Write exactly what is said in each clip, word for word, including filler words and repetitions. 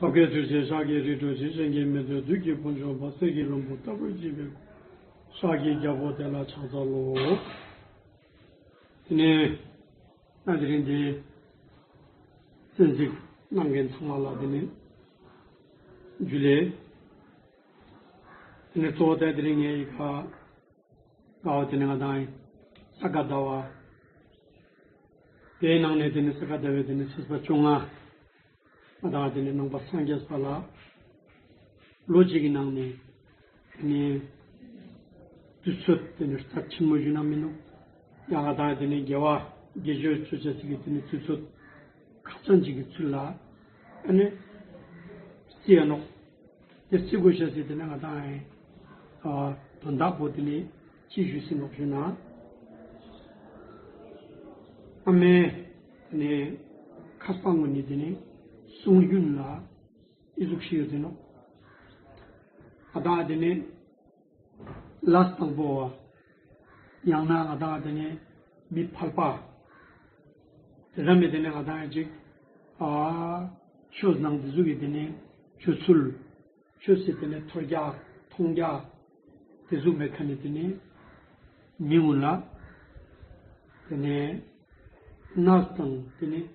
ཐབས་མཁས་ཐུགས་རྗེས་ཤཱཀྱའི་རིགས་སུ་འཁྲུངས་ཤིང་། གཞན་གྱིས་མི་ཐུབ་བདུད་ཀྱི་དཔུང་འཇོམས་པ། གསེར་གྱི་ལྷུན་པོ་ལྟ་བུར་བརྗིད་པའི་སྐུ། ཤཱཀྱའི་རྒྱལ་པོ་དེ་ལ་ཕྱག་འཚལ་ལོ། དེ་ནས་ད་དེ་རིང་འདི་གསན་གཟིགས་གནང་མཁན་ཚང་མ་ལ་དེ་ནས་འཇུ་ལེ། དེ་ནས་གཙོ་བོ་ད་དེ་རིང་ངའི་ཁ་དགའ་བ་དེ་ནི་ང་དང་ས་ག་ཟླ་བ། དེའི་ནང་ནས་དེ་ནི་ས་ག་ཟླ་བའི་དེ་ནི་ཚེས་པ་བཅོ་ལྔ། ང་དང་དེ་ནི་ནང་པ་སངས་རྒྱས་པ་ལ་ལོ་གཅིག་གི་ནང་ནས་དེ་ནི་དུས་ཚོད་དེ་ནི་རྩ་ཆེན་མོ་ཞུ་ན་མི་ནུག། ཡང་ང་དང་དེ་ནི་དགེ་བ་དགེ་སྦྱོར་ཚུལ་བྱ་ཚིག་གི་དེ་ནི་དུས་ཚོད་ཁ་ཚང་ཅིག་གི་ཚུལ་ལ་ཨ་ནི་རྩི་ཡ་ནོག། དེ་རྩི་དགོས་ཤེས་ཟེར་དེ་ནི་ང་དང་ཨེ། ཨ་དོན་དག་པོ་དེ་ནི་ཅི་ཞུས་ཟིན་ནོག་ཞུ་ན། ཨ་མའི་དེ་ནི་མཁས་པ་ངོ་ནས་དེ་ནི་གསུང་རྒྱུན་ལ་ཨི་ཟུག་ཤིག་ཡོད་ཟིན་ནོག། ང་དང་དེ་ནི་ལས་དང་པོ་བ། ཡང་ན་ང་དང་དེ་ནི་མི་ཕལ་པ། དེ་ཙམ་མེད་དེ་ནི་ང་དང་ཅིག་ཨ་ཆོས་ནང་དེ་ཟུག་གི་དེ་ནི་སྤྱོད་ཚུལ། ཆོས་སྲིད་དེ་ནས་ཐོས་རྒྱ་མཐོང་རྒྱ་དེ་ཟུག་མེད་མཁན་ནི་དེ་ནས་མི་ངུ་ལ། དེ་ནས་གནས་དང་དེ་ནས་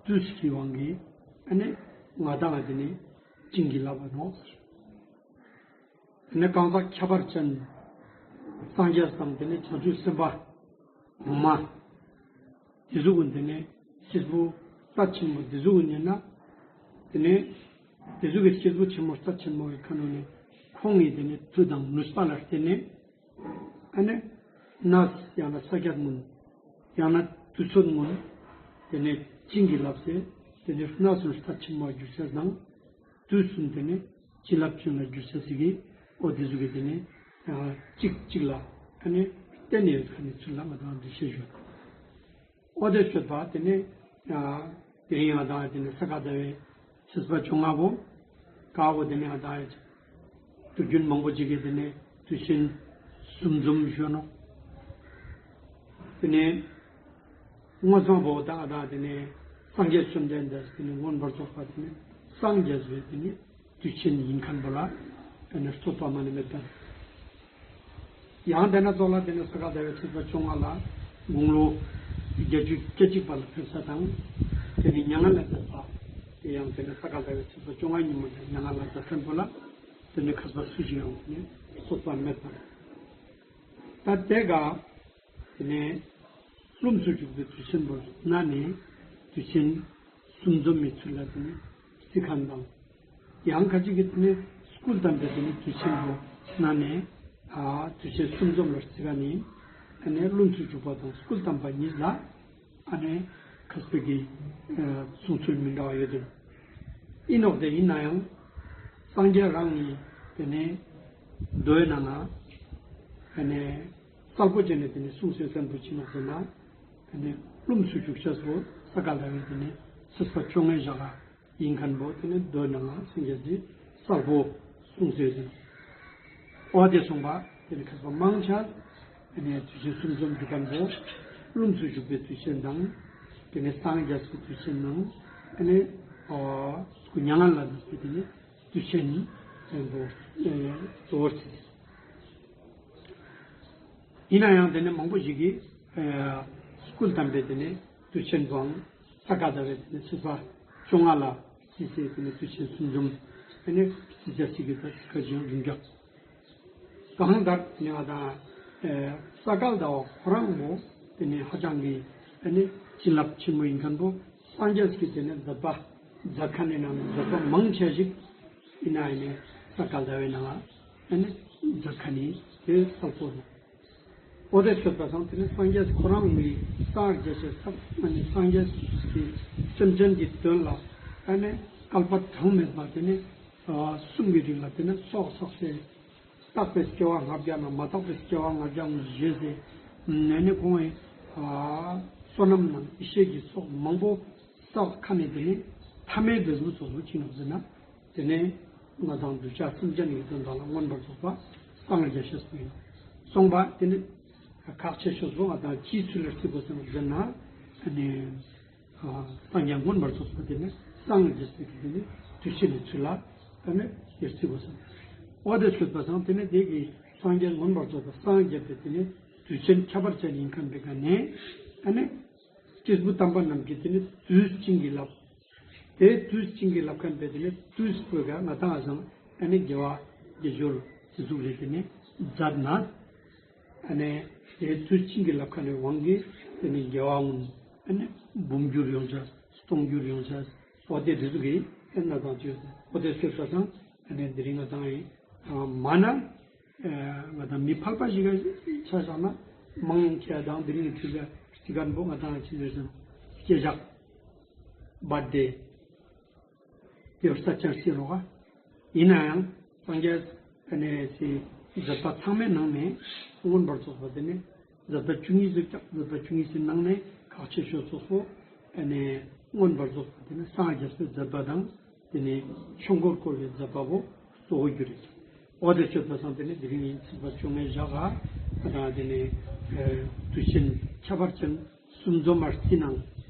དུས་ཀྱི་དབང་གིས་ཨ་ནི་ང་དང་དེ་ནས་བྱིན་གྱིས་བརླབས་པ་ནོག། དེ་ནས་གང་ཟག་ཁྱད་པར་ཅན་སངས་རྒྱས་དང་དེ་ནས་བྱང་ཆུབ་སེམས་དཔའ་ངོ་མ། དེ་ཟུག་གི་དེ་ནས་སྐྱེས་བུ་རྩ་ཆེན་མོ་དེ་ཟུག་གི་ཉན་ན། དེ་ནས་དེ་ཟུག་གི་སྐྱེས་བུ་ཆེན་མོ་རྩ་ཆེན་མོ་གི་ཁ་ནང་ནས་ཁོང་གིས་དེ་ནས་མཐུ་དང་ནུས་པ་ལ་བརྟེན་ནས་ཨ་ནི་གནས་ཡང་ན་ས་ཀྱད་མུན་ཡང་ན་དུས་ཚོད་མུན་དེ་ནས་བྱིན་གྱིས་བརླབས་ཏེ་དེ་ནས་གནས་སུ་རྩ་ཆེན་མོ་འགྱུར་ཤེས་དང་། དུས་གསུམ་དེ་ནི་བྱིན་རླབས་ཅན་ལ་འགྱུར་ས་ཟིག་གི་ཨོ་དེ་ཟུག་གི་དེ་ནི་གཅིག་གཅིག་ལ་ཨ་ནི་བརྟེན་ནས་ཡོད་ཁ་ནི་ཚུལ་ལ་ང་དང་འདུ་ཤེས་ཞུ། ཨོ་དེ་ཤོད་པ་དེ་ནི་དེ་རིང་ང་དང་དེ་ནི་ས་ག་ཟླ་བའི་ཚེས་པ་བཅོ་ལྔ་བོ་ཀ་བོ་དེ་ནི་ང་དང་དུས་རྒྱུན་མང་པོ་ཅིག་གི་དེ་ནི་དུས་ཆེན་གསུམ་འཛོམས་ཞུ་ནོ། དེ་ནི་སྔོན་སངས་པོ་དང་དང་དེ་ནས་སངས་རྒྱས་བཅོམ་ལྡན་འདས་དེ་ནས་མངོན་པར་རྫོགས་པ་དེ་ནས་སངས་རྒྱས་པའི་དེ་ནས་དུས་ཆེན་ཡིན་མཁན་པོ་ལ་དེ་ནས་རྩོད་པ་མ་ནི་མེད་པས། ཡང་དེ་ན་ཙོགས་ལ་དེ་ནས་ས་ག་ཟླ་བའི་ཚེས་པ་བཅོ་ལྔ་ལ་དགུང་ལོ་བརྒྱད་ཅུ་གྱ་གཅིག་པ་ལ་ཕེབས་ས་དང་། དེ་ནས་མྱ་ངན་ལས་འདས་པ་དེ་ཡང་དེ་ནས་ས་ག་ཟླ་བའི་ཚེས་པ་བཅོ་ལྔ་ཉིན་མོ་དེ་མྱ་ངན་ལས་འདས་མཁན་པོ་ལ་དེ་ནས་མཁས་པ་སུ་ཞིག་ཡང་དེ་ནས་རྩོད་པ་མེད་པ། ད་དེ་ག་དེ་ནས་ལྷུམས་སུ་ཞུགས་པའི་དུས་ཆེན་པོ་ན་ནས་དུས་ཆེན་གསུམ་འཛོམས་མི་ཚུལ་ལ་དེ་ནས་རྩི་མཁན་དང་། ཡང་ཁ་ཅིག་གིས་དེ་ནས་སྐུ་བལྟམས་པའི་དེ་ནས་དུས་ཆེན་པོ་ན་ནས་ཨ་དུས་ཆེན་གསུམ་འཛོམས་ལ་རྩི་མཁན་ནི་ཨ་ནས་ལྷུམས་སུ་ཞུགས་པ་དང་སྐུ་བལྟམས་པ་གཉིས་ལ་ཨ་ནས་མཁས་པའི་གི་གསུང་ཚུལ་མི་འདྲ་བ་ཡོད་དེ། ཨིན་ནོག་དེ་ཡིན་ན་ཡང་སངས་རྒྱས་རང་གིས་དེ་ནས་མདོའི་ནང་ན་ཨ་ནས། གསལ་པོ་བྱས་ནས་དེ་ནས་གསུངས་སོ་བསམ་པོ་ཅི་ནོག་ཟེར་ན། དེ་ནས་ལྷུམས་སུ་ཞུགས་ཤེས་པོ་ས་ག་ཟླ་བའི་དེ་ནས་ཚེས་པ་བཅོ་ལྔའི་ཞག་ཡིན་མཁན་པོ་དེ་ནས་མདོའི་ནང་ལ་སངས་རྒྱས་ཀྱིས་གསལ་པོ་གསུངས་སོ་ཟེར། འོ་དེ་གསུངས་པ་དེ་ནས་མཁས་པ་མང་ཆེ་དེ་ནས་དུས་ཆེན་གསུམ་འཛོམས་རྒྱུ་མཁན་པོ་ལྷུམས་སུ་ཞུགས་པའི་དུས་ཆེན་དང་། དེ་ནས་སངས་རྒྱས་པའི་དུས་ཆེན་དང་། དེ་ནས་ཨོ་སྐུ་མྱ་ངན་ལས་འདས་པའི་དེ་ནས། དུས་ཆེན་ཆེན་པོ་གཙོ་བོར་བརྩིས། ཡིན་ན་ཡང་དེ་ནས་མང་པོ་ཞིག་གིས་སྐུ་བལྟམས་པའི་དེ་ནས་དུས་ཆེན་པོའང་ས་ག་ཟླ་བའི་དེ་ནས་ཚེས་པ་བཅོ་ལྔ་ལ་བརྩིས་སའི་དེ་ནས་དུས་ཆེན་གསུམ་འཛོམས་དེ་ནས་བརྩི་བྱ་ཞིག་གི་ད་ཁ་ཅིག་ཡང་ཡིན་ཀྱང་། གང་ལྟར་དེ་ནས་ང་དང་ས་ག་ཟླ་བ་ཁོ་རང་མོ་དེ་ནས་ཧ་ཅང་གི་དེ་ནས་བྱིན་རླབས་ཆེན་མོ་ཡིན་མཁན་པོ། སངས་རྒྱས་ཀྱི་དེ་ནས་མཛད་པ་མཛད་མཁན་ནི་ནང་ནས་མཛད་པ་མང་ཆེ་ཞིག་ཡིན་ན་ཡིན་ནས་ས་ག་ཟླ་བའི་ནང་ལ་ཨ་ནི་མཛད་མཁན་ནི་དེ་གསལ་པོ་རེད། འོ་དེ་ཤོད་པ་སང་དེ་ནས་སངས་རྒྱས་ཁོ་རང་ངི་སངས་རྒྱས་ཀྱི་ས་ཨ་ནི་སངས་རྒྱས་ཀྱི་སེམས་ཅན་གྱི་དོན་ལ་ཨ་ནི་བསྐལ་པ་གྲངས་མེད་པ་དེ་ནས་གསུམ་གྱི་རིང་ལ་དེ་ནས་ཚོགས་བསགས་སེ། རྟག་པའི་སྐྱེ་བ་ལྔ་བརྒྱ་ན་མ་དག་པའི་སྐྱེ་བ་ལྔ་བརྒྱ་ངོ་བཞེས་ཏེ། ནས་ནི་ཁོང་གི་བསོད་ནམས་ནང་ཡེ་ཤེས་ཀྱི་ཚོགས་མང་པོ་བསགས་ཁ་ནས་དེ་ནི་ཐ་མའི་འབྲས་བུ་ཚོགས་སུ་ཕྱིན་ནོ་ཟེར་ན། དེ་ནས་ང་དང་གདུལ་བྱ་སེམས་ཅན་ཡོད་དོན་དག་ལ་མངོན་པར་རྫོགས་པ་སངས་རྒྱས་ཤེས་སུ་ཡིན། སོང་པ་དེ་ནི་ཁག་ཆེ་ཤོས་སུ་ང་དང་ཅིའི་ཚུལ་ལ་བརྩི་དགོས་ཟེར་ན་ཟེར་ན། ཨ་ནི། སངས་རྒྱས་མངོན་པར་རྫོགས་པ་དེ་ནི་སངས་རྒྱས་ཟེར་གྱི་དེ་ནི་ དུས་ཆེན་ནི་ཚུལ་ལ་ཨ་ནི་ཡར་རྩི་དགོས་སམ། འོ་དེ་ཟེར་བ་སང་དེ་ནི་དེ་གི་སངས་རྒྱས་མངོན་པར་རྫོགས་པ་སངས་རྒྱས་པའི་དེ་ནི་དུས་ཆེན་ཁྱད་པར་ཅན་ཡིན་མཁན་པའི་ག་ནས་ཨ་ནི་སྐྱེས་བུ་དམ་པ་རྣམས་ཀྱིས་དེ་ནི་དུས་བྱིན་གྱིས་བརླབས། དེ་དུས་བྱིན་གྱིས་བརླབས་མཁན་པའི་དེ་ནི་དུས་པོའི་ག་ང་དང་ཨ་སང་ཨ་ནི་དགེ་བ་དགེ་སྦྱོར་དེ་ཟུག་རེ་དེ་ནི་མཛད་ན། ཨ་ནི་དེ་དུས་བྱིན་གྱིས་བརླབས་མཁན་ནི་དབང་གིས་དེ་ནི་དགེ་བ་འོང་། ཨ་ནི་འབུམ་འགྱུར་ཡོང་ཆ་སྟོང་འགྱུར་ཡོང་ཆ་འོ་དེ་དེ་ཟུག་གི་ཨ་ན་དང་ཅི་ཡོད་འོ་དེ་ཟེར་བ་སང་ཨ་ནི་དེ་རིང་ང་དང་ཨེ་མ་ན། ང་དང་མི་ཕལ་པ་ཞིག་ག་ཆ་བཞག་ན་མང་ཆེ་དང་དེ་རིང་གི་དུས་ལ་སྤྱི་ཁན་པོ་ང་དང་ཅི་ཟེར་སོང་སྐྱེ་ཞག་བར་དེ་ཡོད་ས་ཆར་སྲིད་རོགས། ཡིན་ན་ཡང་སངས་རྒྱས་ཨ་ནེ་སི་མཛད་པ་ཚང་མའི་ནང་ནས་མངོན་པར་རྫོགས་པ་དེ་ནི་མཛད་པ་བཅུ་གཉིས་ཟིག་ཀྱང་མཛད་པ་བཅུ་གཉིས་སི་ནང་ནས་ཁག་ཆེ་ཤོས་སོ་སོ་ཨ་ནེ་མངོན་པར་རྫོགས་པ་དེ་ནི་སངས་རྒྱས་པའི་མཛད་པ་དང་དེ་ནས་ཆོས་འཁོར་བསྐོར་བའི་མཛད་པ་པོ་གཙོ་བོ་གྱུར་རེད། འོ་དེ་ཆོས་པ་སང་དེ་ནས་དེ་རིང་ཡིན་ཚིག་པ་བཅོ་ལྔའི་ཞག་ག་དང་དེ་ནས་དུས་ཆེན་ཁྱད་པར་ཅན་གསུམ་འཛོམས་མར་རྩི་ནང་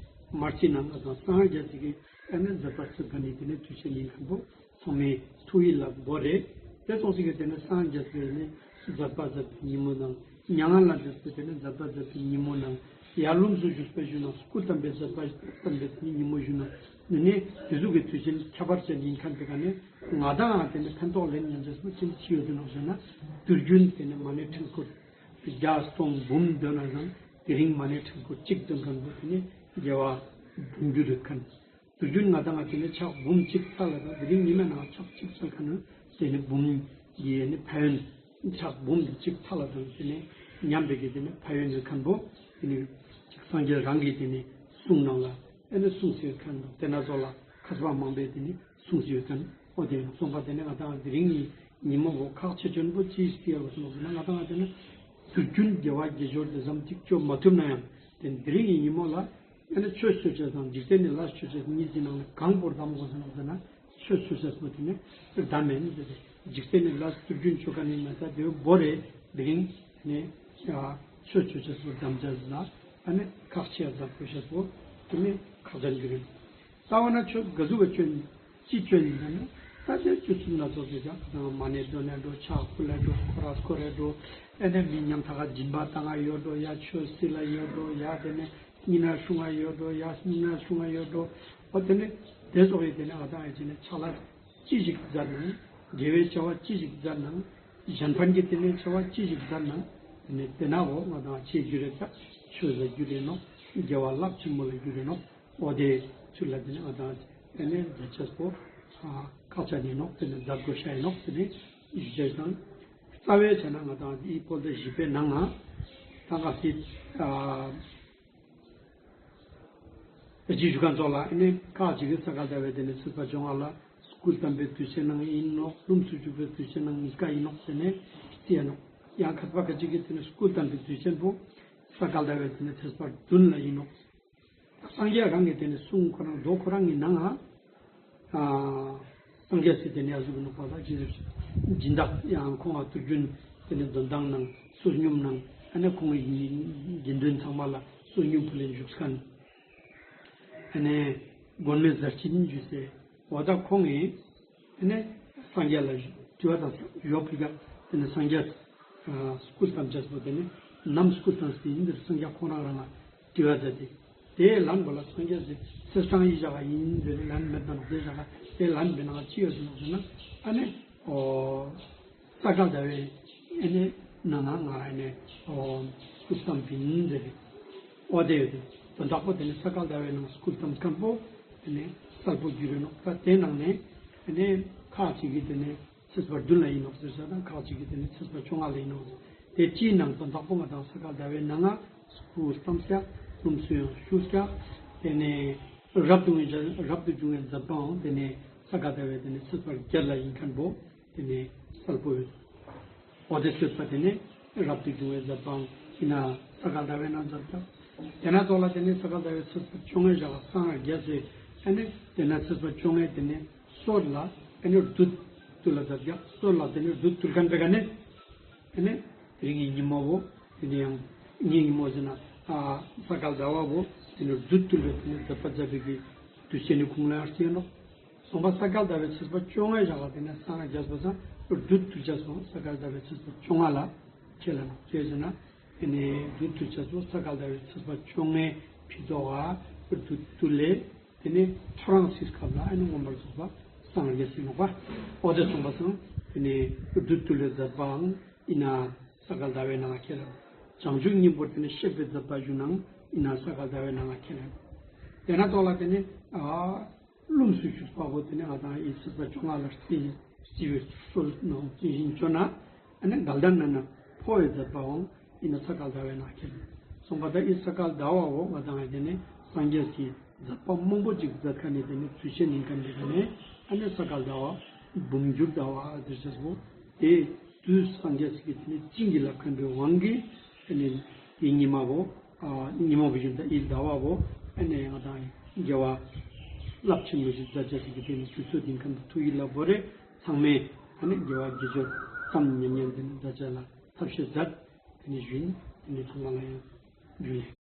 མར་རྩི་ནང་དང་སངས་རྒྱས་ཀྱི་ཨ་ནི་མཛད་པ་ཚུལ་ཁ་ནི་དེ་ནས་དུས་ཆེན་ཡིན་མཁན་པོ་ཚང་མའི་ཐུགས་ཡིད་ལ་འབོ་རེད། དེ་སོང་ཟིག་གི་དེ་ནས་སངས་རྒྱས་པའི་ནི་མཛད་པ་མཛད་པའི་ཉིན་མོ་དང་། མྱ་ངན་ལས་འདས་པའི་དེ་ནས་མཛད་པ་མཛད་པའི་ཉིན་མོ་ནང་། ཡར་ལྷུམས་སུ་ཞུགས་པའི་ཞུ་ནང་སྐུ་བལྟམས་པའི་མཛད་པ་བལྟམས་པའི་དེ་ནས་ཉིན་མོ་ཞུ་ནང་། འདི་ནས་དེ་ཟུག་གི་དུས་ཆེན་ཁྱད་པར་ཅན་ཡིན་མཁན་དེ་ག་ནས་ང་དང་དེ་ནས་ཕན་ཐོགས་ལེན་ཉན་ཆེས་སུ་ཅི་ཅི་ཡོད་དུ་ནོག་ཟེར་ན། དུས་རྒྱུན་དེ་ནས་མ་ཎི་ཕྲེང་སྐོར་བརྒྱ་སྟོང་འབུམ་འདོན་ན་ཡང་དེ་རིང་མ་ཎི་ཕྲེང་སྐོར་གཅིག་འདོན་མཁན་པོ་དེ་ནས་དགེ་བ་འབུམ་འགྱུར་རེད་མཁན། དུས་རྒྱུན་ང་དང་ང་དེ་ནས་ཕྱག་འབུམ་གཅིག་ཚར་ལ་དང་དེ་རིང་ཉི་མ་ནང་ཕྱག་གཅིག་ཚར་ཁ་ན་དེ་ནས་འབུམ་ཡི་ནི་ཕན་ཡོན་ཕྱག་འབུམ་གཅིག་ཚར་ལ་དང་དེ་ནས་ཉམས་པའི་གི་དེ་ནས་ཕན་ཡོན་ཡོད་མཁན་པོ་དེ་ནས་སངས་རྒྱས་རང་གི་དེ་ནས་གསུང་ནང་ལ་ཨེ་ནས་གསུང་ཟེར་མཁན་དང་དེ་ན་ཚོ་ལ་མཁས་པ་མང་པོས་དེ་ནས་གསུང་ཟེར་མཁན་འོ་དེ་ཡང་གསུངས་པ་དེ་ནས་ང་དང་དེ་རིང་ཉི་མ་བོ་ཁག་ཆེ་ཆེན་པོ་ཅི་ཞིག་ཡོད་པ་སོང་ཟེར་ན་ང་དང་དེ་ནས་དུས་རྒྱུན་དགེ་བ་དགེ་སྦྱོར་དེ་ཙམ་གཅིག་བཅོ་མ་ཐུབ་ན་ཡང་དེ་དེ་རིང་གི་ཉིན་མོ་ལ། ཨ་ནི་ཆོས་ཆོས་ཅན་དང་འཇིག་རྟེན་ནི་ལས་ཆོས་ཅན་གཉིས་ཀྱི་ནང་ནས་གང་པོར་གདམ་དགོས་ཟེར་ན་ཟེར་ན་ཆོས་ཆོས་ཅན་པོ་དེ་ནི་གདམ་མེད་ནི་ཟེར་ཏེ་འཇིག་རྟེན་ནི་ལས་དུས་རྒྱུན་ཆོ་ག་ནི་མེད་ད་དེ་བོ་རེ་དེ་རིང་ནི་ཆོས་ཆོས་ཅན་པོ་གདམ་བྱ་ཟེར་ན་ཨ་ནི་ཁག་ཆེ་གདམ་དགོས་ཤེས་པོ་དེ་ནི་ཁག་ཅན་གྱི་རེད། རྩ་བ་ན་ཆོས་ག་ཟུག་ག་ཅོ་ནི། ཅི་ཅོ་ནི་ཟེར་ན། ད་ཆོས་ཆོས་ཚུལ་སྣ་ཚོགས་ཀྱི་ཀྱང་མ་ཎི་འདོན་ནས་འགྲོ་ཕྱག་ཕུལ་ལས་འགྲོ་ཁོ་ར་སྐོར་རེ་འགྲོ། ཨེ་ནས་མི་ཉམ་ཐག་སྦྱིན་པ་བཏང་ང་ཡོད་འགྲོ་ཡ་ཆོས་སྲིད་ལ་ཡོད་འགྲོ་ཡ་དེ་ནས་སྙིང་ན་སྲུང་ང་ཡོད་འགྲོ་ཡ་སྙིང་ན་སྲུང་ང་ཡོད་འགྲོ། འོ་དེ་ནས་དེ་སོགས་ཡི་དེ་ནས་ང་དང་ཨེ་ཅི་ནས་ཕྱག་ལས་ཅི་ཞིག་མཛད་ནང་། དགེ་བའི་བྱ་བ་ཅི་ཞིག་མཛད་ནང་། གཞན་ཕན་གྱི་དེ་ནས་བྱ་བ་ཅི་ཞིག་མཛད་ནང་། དེ་ནས་དེ་ན་འོ་ང་དང་ཆེ་རྒྱུ་རེད་ད། ཆོས་ལ་རྒྱུ་རེད་ནོ། དགེ་བ་རླབས་ཆེན་མོ་ལ་རྒྱུ་རེད་ནོ། འོ་དེ་ཚུལ་ལ་དེ་ནི་ང་དང་དེ་ནི་མཛད་ཆས་པོ་ཁག་ཆ་ནི་ནོག་དེ་ནི་མཛད་དགོས་ཤ་ཡིན་ནོག་དེ་ནི་ཞུ་ཆས་དང་། རྩ་བའི་ཆ་ན་ང་དང་དེའི་པོ་ཏ་བཞི་པའི་ནང་ང་ད་ག་སི་རྗེས་ཞུ་ཁན་ཚོགས་ལ་ཨ་ནི་ཁག་ཅིག་གི་ས་ག་ཟླ་བའི་དེ་ནི་ཚེས་པ་བཅོ་ལྔ་ལ་སྐུ་བལྟམས་པའི་དུས་ཆེན་ནང་ཡིན་ནོག་ལྷུམས་སུ་ཞུགས་པའི་དུས་ཆེན་ནང་གཉིས་ཀ་ཡིན་ནོག་དེ་ནི་དེ་ཡིན་ནོག་ཡང་ཁ་པ་ཁ་ཅིག་གི་དེ་ནི་སྐུ་བལྟམས་པའི་དུས་ཆེན་པོ་ས་ག་ཟླ་བའི་དེ་ནི་ཚེས་པ་བདུན་ལ་ཡིན་ནོག་སངས་རྒྱས་རང་གི་དེ་ནས་གསུང་ཁོ་རང་མདོ་ཁོ་རང་གི་ནང་ང་། སངས་རྒྱས་སི་དེ་ནས་ཨ་ཟུག་ནོག་པ་ལ་སྦྱིན་སྦྱིན་བདག་ཡང་ཁོང་ང་དུས་རྒྱུན་དེ་ནས་འདོན་སྟངས་ནང་བསོད་སྙོམས་ནང་ཨ་ནི་ཁོང་གི་དགེ་འདུན་ཚང་མ་ལ་བསོད་སྙོམས་ཕུལ་ལེ་བཞུགས་ཁན། ཨ་ནི་མགོན་མེད་ཟས་སྦྱིན་ཞུས་སེ་འོ་ད་ཁོང་གི་དེ་ནས་སངས་རྒྱས་ལ་དྲི་བ་དང་ཡོག་པི་ཀ་དེ་ནས་སངས་རྒྱས་སྐུ་བལྟམས་ཅེས་པོ་དེ་ནས་ནམ་སྐུ་བལྟམས་སི་ཡིན་འདིར་སངས་རྒྱས་ཁོང་རང་རང་ལ་དྲི་བ་མཛད་དེ་དེའི་ལན་པོ་ལ་སངས་རྒྱས་སི་ཚེས་གྲངས་ཡི་བཞག་ག་ཡིན་འདིར་ལན་མེད་དམ་དེ་བཞག་ག་དེའི་ལན་པའི་ནང་ཅི་ཡོད་ཟེར་ན་ཟེར་ན་ཨ་ནི་ཨོ། ས་ག་ཟླ་བའི་ཨེ་ནས་ནང་ང་ང་ཨེ་ནས་ཨོ་སྐུ་བལྟམས་པིན་ཟེར་རེད། ཨོ་དེ་ཡོད་དེ་དོན་དག་པོ་དེ་ནས་ས་ག་ཟླ་བའི་ནང་སྐུ་བལྟམས་མཁན་པོ་དེ་ནས་གསལ་པོ་བརྗོད་རེད་ནོག་ད་དེ་ནང་ནས་ཨེ་ནས་ཁག་ཅིག་གིས་དེ་ནས་ཚེས་པ་བདུན་ལ་ཡིན་ནོག་ཟེར་ས་དང་ཁག་ཅིག་གིས་དེ་ནས་ཚེས་པ་བཅོ་ལྔ་ལ་ཡིན་ནོག་ཟེར་དེ་ཅིའི་ནང་དོན་དག་པོ་ང་དང་ས་ག་ཟླ་བའི་ནང་ང་སྐུ་བལྟམས་ཀྱག་ལྷུམས་སུ་ཡང་ཞུགས་ཀྱག་དེ་ནས་རབ་ཏུ་བྱུང་བའི་རབ་ཏུ་བྱུང་བའི་མཛད་པའང་དེ་ནས་ས་ག་ཟླ་བའི་དེ་ནས་ཚེས་པ་བརྒྱད་ལ་ཡིན་མཁན་པོ། དེ་ནས་གསལ་པོ་ཡོད། འོ་དེ་ཟེར་བ་དེ་ནས་རབ་ཏུ་བྱུང་བའི་མཛད་པའང་ཡིན་ན་ས་ག་ཟླ་བའི་ནང་མཛད་ཀྱང་། དེ་ན་ཙོགས་ལ་དེ་ནས་ས་ག་ཟླ་བའི་ཚེས་པ་བཅོ་ལྔའི་ཞག་ལ་སངས་རྒྱས་སེ་ཨ་ནི་དེ་ན་ཚེས་པ་བཅོ་ལྔའི་དེ་ནས་སྲོད་ལ་ཨ་ནི་བདུད་བཏུལ་ལ་མཛད་ཀྱང་སྲོད་ལ་དེ་ནས་བདུད་བཏུལ་མཁན་པའི་ག་ནས་ཨ་ནི་དེ་རིང་གི་ཉིན་མོ་བོ་དེ་ནས་ཡང་ངའི་ཉིན་མོ་ཟེར་ན་ཨ་ས་ག་ཟླ་བ་བོ་དེ་ནས་བདུད་བཏུལ་བའི་དེ་ནས་མཛད་པ་མཛད་པའི་གི་དུས་ཆེན་ནི་ཁུངས་ལ་ཡང་བརྩི་ནོག་སོང་པ་ས་ག་ཟླ་བའི་ཚེས་པ་བཅོ་ལྔའི་ཞག་ལ་དེ་ནས་སངས་རྒྱས་པ་སང་བདུད་བཏུལ་བྱས་སོང་། ས་ག་ཟླ་བའི་ཚེས་པ་བཅོ་ལྔ་ལ་ཁས་ལེན་ཁས་ཟེར་ན། དེ་ནས་བདུད་བཏུལ་བྱས་སོང་། ས་ག་ཟླ་བའི་ཚེས་པ་བཅོ་ལྔའི་ཕི་ཏོག་ག་བདུད་བཏུལ་ལས། དེ་ནས་ཐོ་རངས་སྲིད་སྐབས་ལ་ཨ་ནི་མངོན་པར་རྫོགས་པ་སངས་རྒྱས་ཟིན་ནོག་པ། འོ་དེ་སོང་པ་སང་དེ་ནས་བདུད་བཏུལ་ལས་མཛད་པའང་ཡིན་ན་ས་ག་ཟླ་བའི་ནང་ཁས་ལེན། བྱང་ཆུབ་སྙིང་པོ་དེ་ནས་གཤེགས་པའི་མཛད་པ་བཞུགས་ནའང་ཡིན་ན་ས་ག་ཟླ་བའི་ནང་ཁས་ལེན། དེ་ན་ཐོག་ལ་དེ་ནས་ཨ། ལྷུམས་སུ་ཞུགས་པ་བོ་དེ་ནས་ང་དང་ཡི་ཚེས་པ་བཅོ་ལྔ་ལ་རྩི་རྩི་བའི་སྲོལ་ནང་རྩི་བཞིན་བཅོ་ན། ཨ་ནི་དགའ་ལྡན་ན་ན་འཕོ་བའི་མཛད་པའང་ཡིན་ན་ས་ག་ཟླ་བའི་ནང་ཁས་ལེན། སོང་པ་ད་ཡི་ས་ག་ཟླ་བ་བོ་ང་དང་དེ་ནས་སངས་རྒྱས་ཀྱི་མཛད་པ་མང་པོ་ཅིག་མཛད་མཁན་ནི་དེ་ནས་ཚུལ་ཤེས་ཉིན་མཁན་འདི་ག་ནས་ཨ་ནི་ས་ག་ཟླ་བ་འབུམ་འགྱུར་ཟླ་བ་ཟེར་ཅེས་པོ་དེ་དུས་སངས་རྒྱས་ཀྱི་དེ་ནས་བྱིན་གྱིས་བརླབས་མཁན་པའི་དབང་གིས་དེ་ནས་དེ་ཉི་མ་བོ། ཉི་མ་བཞིན་དུ་ཡི་ཟླ་བ་བོ་ཨ་ནི་ང་དང་དགེ་བ་རླབས་ཆེན་མོ་ཞིག་མཛད་བྱ་ཞིག་གི་དེ་ནི་དུས་ཚོད་འདི་མཁན་དུ་ཐུགས་ཡིད་ལ་བོར་རེ་ཚང་མས་ཨ་ནི་དགེ་བ་དགེ་སྦྱོར་ཙམ་ཉམས་ཉམས་དེ་ནི་མཛད་བྱ་ལ་ཐབས་ཤེས་མཛད། དེ་ནི་བཞིན་དེ་ནི་ཚང་མ་ལ་ཡང་འཇུ་ལེ།